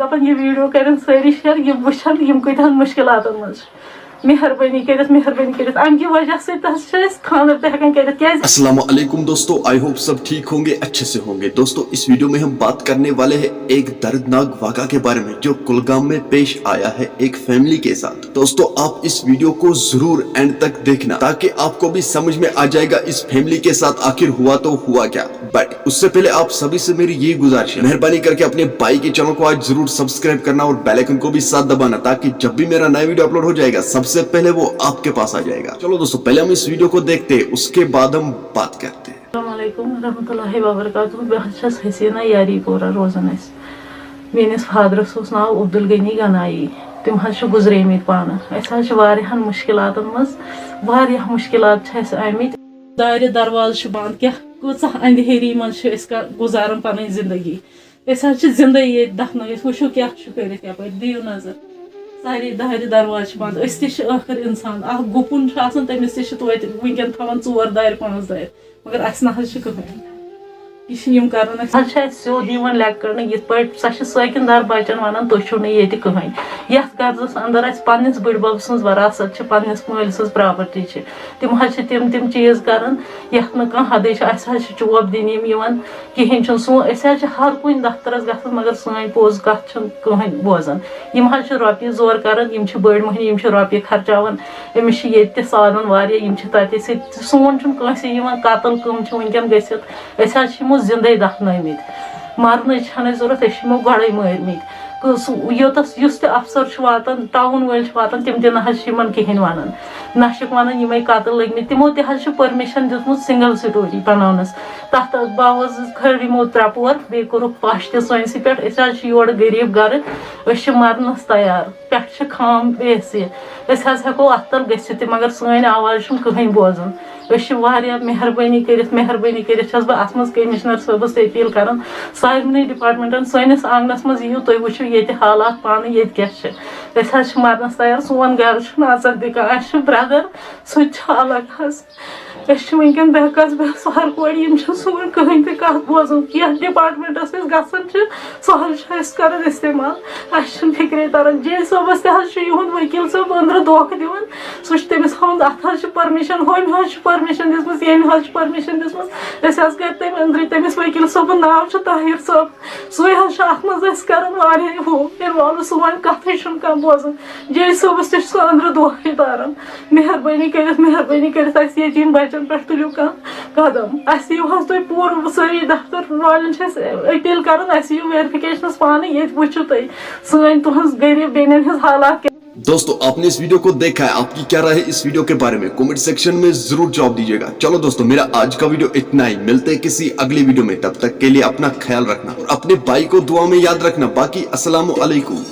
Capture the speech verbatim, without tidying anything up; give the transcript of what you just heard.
دَپان یہِ ویٖڈیو کَرن سٲری شِیر، یِم وٕچھن یِم کۭتیٛاہَن مُشکِلاتَن منٛز چھِ۔ مہربٲنی کٔرِتھ، مہربٲنی کٔرِتھ، اَمہِ کہِ وجہ سۭتۍ حظ چھِ أسۍ خانٛدر تہِ ہٮ۪کان کٔرِتھ۔ کیٛازِ؟ السلام علیکم دوستو، I hope سب ٹھیک ہوں گے، اچھے سے ہوں گے۔ دوستو، اس ویڈیو میں ہم بات کرنے والے ہیں ایک دردناک واقعہ کے بارے میں جو کلگام میں پیش آیا ہے ایک فیملی کے ساتھ۔ دوستو، آپ اس ویڈیو کو ضرور اینڈ تک دیکھنا تاکہ آپ کو بھی سمجھ میں آ جائے گا اس فیملی کے ساتھ آخر ہوا تو ہوا کیا۔ بٹ اس سے پہلے آپ سبھی سے میری یہ گزارش ہے، مہربانی کر کے اپنے بھائی کے چینل کو آج ضرور سبسکرائب کرنا اور بیل آئیکن کو بھی ساتھ دبانا تاکہ جب بھی میرا نیا ویڈیو اپلوڈ ہو جائے گا، سب سے پہلے وہ آپ کے پاس آ جائے گا۔ چلو دوستو، پہلے ہم اس ویڈیو کو دیکھتے ہیں، اس کے بعد ہم بات کرتے ہیں۔ السلام علیکم ورحمۃ اللہ وبرکاتہ۔ بہٕ حظ چھَس حسیٖنہ یاری پورہ روزان۔ اَسہِ میٲنِس فادرَس اوس ناو عبدالغنی گنایی۔ تِم حظ چھِ گُزریمٕتۍ پانہٕ۔ اَسہِ حظ چھِ واریاہَن مُشکِلاتَن منٛز، واریاہ مُشکِلات چھِ اَسہِ آمٕتۍ۔ دارِ دروازٕ چھِ بنٛد، کیٛاہ کۭژاہ اندھیری منٛز چھِ أسۍ کا-، گُزاران پنٕنۍ زندگی۔ أسۍ حظ چھِ زندے ییٚتہِ دفنٲوِتھ، وٕچھِو کیٛاہ چھُ کٔرِتھ یپٲرۍ، دِیِو نظر۔ سارے دارِ دروازٕ چھِ بنٛد، أسۍ تہِ چھِ ٲخٕر انسان، اکھ گُپُن چھُ آسان، تٔمِس تہِ چھِ توتہِ وٕنکیٚن تھاوان ژور دارِ پانٛژھ دارِ، مگر اَسہِ نہ حظ چھِ کٕہٕنۍ۔ یہِ چھِ یِم کران اَسہِ۔ حظ چھِ اَسہِ سیوٚد یِوان لیٚکہٕ کڑنہٕ، یِتھ پٲٹھۍ سۄ چھِ سٲکِن دار بچن ونان، "تُہۍ چھِو نہٕ ییٚتہِ کٕہٕنۍ۔" یتھ قرضس اندر اَسہِ پننِس بٕڈۍ بب سٕنٛز وراثت چھِ، پننِس مٲلۍ سٕنٛز پراپرٹی چھِ، تِم حظ چھِ تِم تِم چیٖز کران یتھ نہٕ کانٛہہ حدٕے چھِ۔ اَسہِ حظ چھِ چوب دِنہٕ یِم یِوان کِہیٖنۍ چھُنہٕ۔ سون، أسۍ حظ چھِ ہر کُنہِ دفترس گژھان، مگر سٲنۍ پوٚز کتھ چھِنہٕ کٕہٕنۍ بوزان۔ یِم حظ چھِ رۄپیہِ زور کران، یِم چھِ بٔڑۍ مۄہنی، یِم چھِ رۄپیہِ خرچاوان۔ أمِس چھِ ییٚتہِ تہِ سادن واریاہ، یِم چھِ تتہِ سۭتۍ۔ سون چھُنہٕ کٲنٛسے یِوان، قتل کٲم چھِ وٕنکیٚن گٔژھِتھ۔ أسۍ حظ چھِ یِمو زِندَے دَفنٲومٕتۍ، مَرنٕچ چھَنہٕ اَسہِ ضوٚرَتھ، أسۍ چھِ یِمو گۄڈَے مٲرمٕتۍ۔ تہٕ سُہ، یوٚتَس یُس تہِ اَفسَر چھُ واتان، ٹاوُن وٲلۍ چھِ واتان، تِم تہِ نہ حظ چھِ یِمَن کِہیٖنۍ وَنان، نہ چھِکھ وَنان یِمَے قتل لٔگۍ مٕتۍ۔ تِمو تہِ حظ چھِ پٔرمِشَن دیُتمُت سِنٛگَل سٹوری بَناونَس، تَتھ باوَض کھٲلۍ یِمو ترٛےٚ پور، بیٚیہِ کوٚرُکھ پَش تہِ سٲنۍسٕے پٮ۪ٹھ۔ أسۍ حظ چھِ یورٕ غریٖب گَرٕ، أسۍ چھِ مَرنَس تیار۔ پٮ۪ٹھٕ چھِ خام اے سی۔ أسۍ حظ ہٮ۪کو اَتھ تَل گٔژھِتھ تہِ، مگر سٲنۍ آواز چھُنہٕ کٕہٕنۍ بوزان۔ أسۍ چھِ واریاہ، مہربٲنی کٔرِتھ، مہربٲنی کٔرِتھ چھَس بہٕ اَتھ منٛز کٔمِشنَر صٲبَس تہِ اپیٖل کَران، سارنٕے ڈِپارٹمنٹَن، سٲنِس آنٛگنَس منٛز یِیِو تُہۍ، وٕچھِو ییٚتہِ حالات پانہٕ، ییٚتہِ کیٛاہ چھِ۔ أسۍ حظ چھِ مَرنَس تیار، سون گَرٕ چھُنہٕ اَژَکھ دِکان، اَسہِ چھُ برٛدَر، سُہ تہِ چھُ الگ حظ۔ أسۍ چھِ وٕنکیٚن بے کس بے سہار کورِ، یِم چھِنہٕ سون کٕہٕنۍ تہِ کَتھ بوزان۔ کینٛہہ ڈِپارٹمنٹَس أسۍ گژھان چھِ، سُہ حظ چھِ أسۍ کَران استعمال۔ اَسہِ چھُنہٕ فِکرے تَران۔ جے صٲبَس تہِ حظ چھُ یِہُنٛد ؤکیٖل صٲب أنٛدرٕ دھوکہٕ دِوان۔ سُہ چھُ، تٔمِس ہاوُن، اَتھ حظ چھِ پٔرمِشَن، ہُمہِ حظ چھِ پٔرمِشَن دِژمٕژ، ییٚمہِ حظ چھِ پٔرمِشَن دِژمٕژ۔ أسۍ حظ کٔرۍ تٔمۍ أنٛدرٕ، تٔمِس ؤکیٖل صٲبُن ناو چھُ طاہر صٲب۔ سُے حظ چھُ اَتھ منٛز اَسہِ کَران واریاہ ہُہ اِنوالو، سون کَتھٕے چھُنہٕ کانٛہہ بوزان۔ جے صٲبَس تہِ چھُ سُہ أنٛدرٕ دھوکہٕ تَران۔ مہربٲنی کٔرِتھ، مہربٲنی کٔرِتھ اَسہِ ییٚتہِ یِم بَچَن پٮ۪ٹھ تُلِو کانٛہہ قدم۔ اَسہِ یِیِو حظ تُہۍ پوٗرٕ سٲری دفتر والٮ۪ن چھِ اَسہِ اپیٖل کَران، اَسہِ یِیِو ویرِفِکیشنَس پانہٕ ییٚتہِ وٕچھِو تُہۍ سٲنۍ تُہٕنٛز غریٖب بیٚنٮ۪ن ہِنٛز حالات کیٛاہ۔ دوستو، आपने इस वीडियो को देखा है, आपकी क्या राय है इस वीडियो के बारे में? कमेंट सेक्शन में जरूर जवाब दीजिएगा। चलो दोस्तों, मेरा आज का वीडियो इतना ही। मिलते हैं किसी अगली वीडियो में, तब तक के लिए अपना ख्याल रखना और अपने भाई को दुआ में याद रखना। बाकी अस्सलाम वालेकुम।